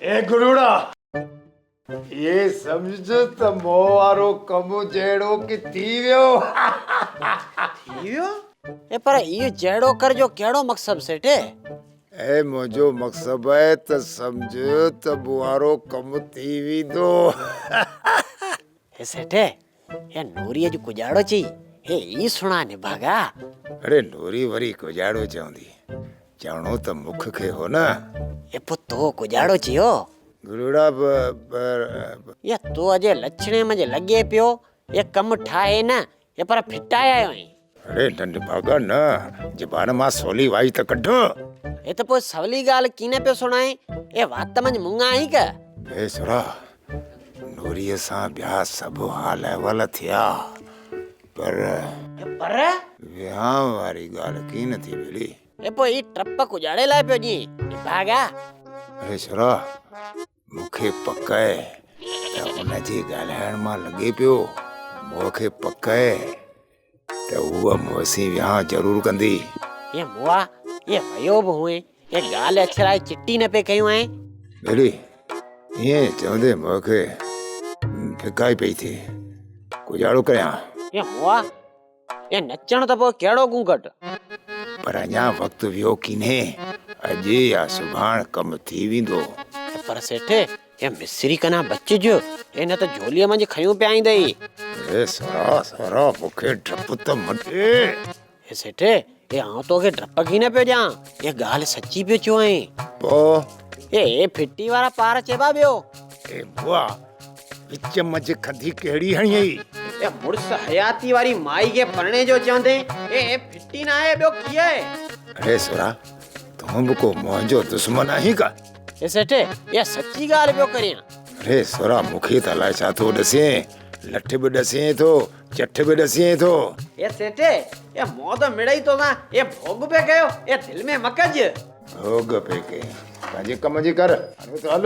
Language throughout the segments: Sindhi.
اي گروڙا! اهي سمجهه ته مون وارو ڪم جهڙو ڪي ٿي ويو. ٿي ويو؟ اي پر اهو جهڙو ڪر جو ڪهڙو مقصب سيٺ؟ اي منهنجو مقصب آهي ته سمجهه ته مون وارو ڪم ٿي ويندو. اي سيٺ، اي نوريء جو ڪڄاڙو چئي، اي اي سهڻا نڀاڳا. اڙي نوري وري ڪڄاڙو چوندي. چوڻو ته مک کي هو نه. اي پوء تو ڪڄاڙو چيو؟ گلوڙا به پر. اي تو اجي لڇڻي منجهه لڳي پيو، اي ڪم ٺاهي نه، اي پر ڦٽائي آيو آهين. اڙي ننڍڀاڳا نه، زبان مان سولي وائي ته ڪڍ. اي ته پوء سولي ڳالهه ڪين پيو سڻائين، اي وات منجهه مڱ آهين ڪه؟ اي سرا، نوريء سان ٻيا سڀ حال احوال ٿيا، پر. اي پر؟ وهانء واري ڳالهه ڪين ٿي ملي. اي پوء هي ٽپ ڪڄاڙي لاء پيو ڏين، نڀاڳا. اڙي سرا، مون کي پڪ آهي ته هن جي ڳالهائڻ مان لڳي پيو، مون کي پڪ آهي ته هوء مون سين وهانء ضرور ڪندي. اي مئا، اي ويو به هئين، اي ڳالهه اڇلائي چٽي نه پئي ڪيون آهين. ٻيلي، ائين چوندي مون کي ڦڪائي پئي ٿئي، ڪڄاڙو ڪريان. اي مئا، اي نچڻ ته پوء ڪهڙو گونگهٽ. پر اڃا وقت ويو ڪينهي، اڄ يا سڀاڻ ڪم ٿي ويندو. پر سيٺ، اي مصري ڪنا بچج، اي نه ته جهوليء منجهه کنيون پيا ايندئي. اي سورا، سورا، مون کي ڊپ ته نه ڏي. اي سيٺ، اي آئون توکي ڊپ ڪين پيو ڏيان، اي ڳالهه سچي پيو چوين. پوء؟ اي ڦٽي وارا پار چئبا ٻيو. اي مئا، وچ منجهه کڌي ڪهڙي هڻيئي؟ اي مڙس حياتي واري مائي کي پرڻي جو چوندين، اي ڦٽي ناهي ٻيو ڪيئن آهي؟ اڙي سورا، تون به ڪو منهنجو دشمن آهين ڪا؟ اي سيٺ، اها سچي ڳالهه پيو ڪريان. اڙي سورا، مون کي ته الائي ڇا ٿو ڏسين، لٺ به ڏسين ٿو، چٺ به ڏسين ٿو. اي سيٺ، اي مون ته مڙئي توسان اي ڀوڳ پئي ڪيو، اي دل ۾ مه ڪج. ڀوڳ پئي ڪيئين، پنهنجي ڪم جي ڪر، هاڻي ته هل.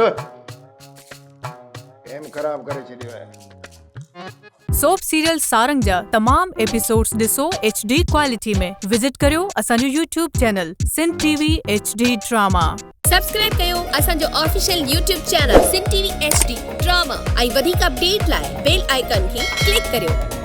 ٽيم خراب ڪري ڇڏيو آهي. سوپ سيريل سارنگ جا تمام ايپيسوڊز ڏسو ايڇ ڊي ڪوالٽي ۾ وزٽ ڪريو اسان جو YouTube channel Sindh T V H D drama. Subscribe ڪيو اسان جو official YouTube channel Sindh T V H D drama ۽ وڌيڪ اپڊيٽ لاء بيل آئيڪان کي ڪلڪ ڪريو.